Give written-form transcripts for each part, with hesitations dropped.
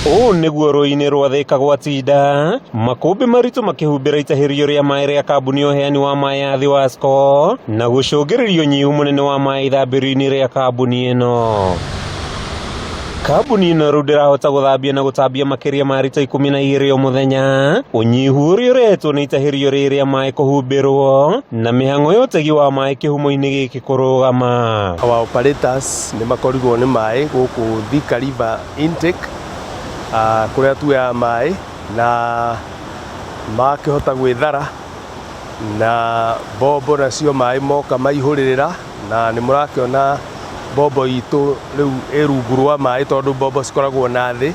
Ũũ nĩguo rũĩ-inĩ rwa Thika gwatinda, makũmbĩ maritũ makĩhumbĩra itahĩrio rĩa maĩ rĩa kambuni ya ũheani wa maĩ ya Thiwasco na gũcũngĩrĩria ũnyihu mũnene wa maĩ ithambĩrio-inĩ rĩa kambuni ĩno. Kambuni ĩno rĩu ndĩrahota gũthambia na gũtambia makĩria ma rita 12 o mũthenya, ũnyihu ũrĩa ũrehetwo nĩ itahĩrio rĩrĩ rĩa maĩ kũhumbĩrwo na mĩhang'o ya ũtegi wa maĩ kĩhumo-inĩ gĩkĩ kũrũgama. Our operators nĩ makorirwo nĩ maĩ gũkũ Thika River Intake kũrĩa tuoyaga maĩ na makĩhota gwĩthara na mbombo nacio maĩ moka maihũrĩrĩra na nĩ mũrakĩona mbombo itũ rĩu ĩ rungu rwa maĩ tondũ mbombo cikoragwo na thĩ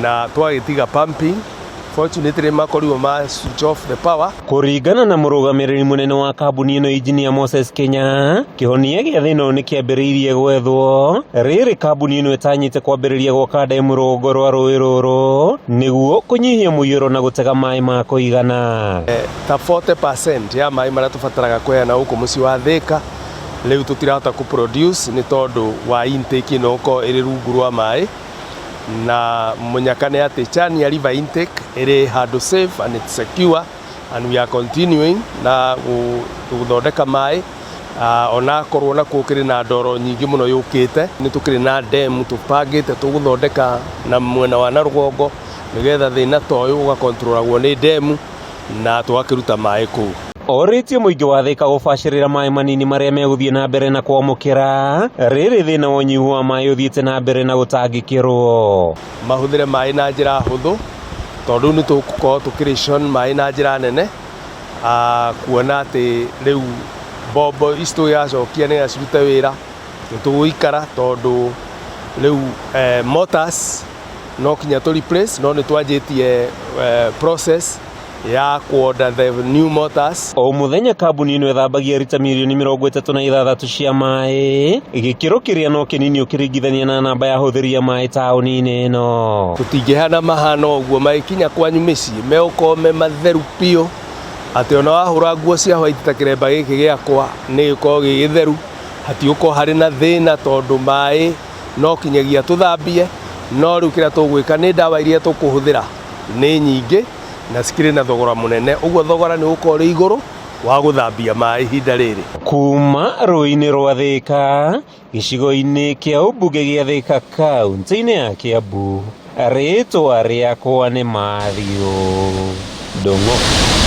na twagĩtiga pumping. Fortunately makorirwo ma switch off the power. Kũringana na mũrũgamĩrĩri mũnene wa kambuni ĩno Engineer Moses Kenya, kĩhonia gĩa thĩna ũyũ nĩ kĩambĩrĩirie gwethwo rĩrĩ kambuni ĩno ĩtanyĩte kwambĩrĩria gwaka ndemu rũgongo rwa rũĩ rũrũ nĩguo kũnyihia mũiyũro na gũtega maĩ ma kũigana. Ta 40% ya maĩ marĩa tũbataraga kũheana gũkũ mũciĩ wa Thika rĩu tũtirahota kũ produce nĩ tondũ wa intake ĩno gũkorwo ĩrĩ rungu rwa maĩ. Na mũnyaka nĩ atĩ Chania River intake ĩrĩ handũ safe and it's secure and we are continuing na gũthondeka maĩ onakorwo nakuo kĩrĩ na ndoro nyingĩ mũno yũkĩte. Nĩ tũkĩrĩ na dam tũbangĩte tũgũthondeka na mwena wa na rũgongo nĩgetha thĩna ta ũyũ ũgakontrolagwo nĩ dam na tũgakĩruta maĩ kũu. Orĩtie mũingĩ wa Thika gũbacĩrĩra maĩ manini marĩa megũthiĩ na mbere na kwamũkĩra rĩrĩ thĩna wa ũnyihu wa maĩ ũthiĩte na mbere na gũtangĩkĩrwo. Mahũthĩre maĩ na njĩra hũthũ tondũ rĩu nĩ tũgũkorwo tũkĩ maĩ na njĩra nene kuona atĩ rĩu mbombo ici tũgĩgacokia nĩgetha cirute wĩra nĩ tũgũikara tondũ rĩu motors no kinya tũ replace no nĩ twanjĩtie process ya ku order the new motors. O mũthenya kambuni ĩno ĩthambagia rita mirioni 36 cia maĩ, gĩkĩro kĩrĩa no kĩnini ũkĩringithania na namba ya ahũthĩri a maĩ taũni-inĩ ĩno. Tũtingĩhana mahana ũguo magĩkinya kwanyu mĩciĩ megũkorwo me matheru biũ atĩ ona wahũra nguo cia white ta kĩremba gĩkĩ gĩakwa nĩ gĩkorwo gĩ gĩtheru, hatigũkorwo harĩ na thĩna tondũ maĩ no kinyagia tũthambie, no rĩu kĩrĩa tũgwĩka nĩ ndawa iria tũkũhũthĩra nĩ nyingĩ na cikĩrĩ na thogora mũnene, ũguo thogora nĩ ũgũkorwo ũrĩ igũrũ wa gũthambia maĩ ihinda rĩrĩ. Kuma rũĩ-inĩ rwa Thika, gĩcigo-inĩ kĩa ũmbunge gĩa Thika kaunti-inĩ ya Kiambu, rĩtwa rĩakwa nĩ Matthew Ndung'u.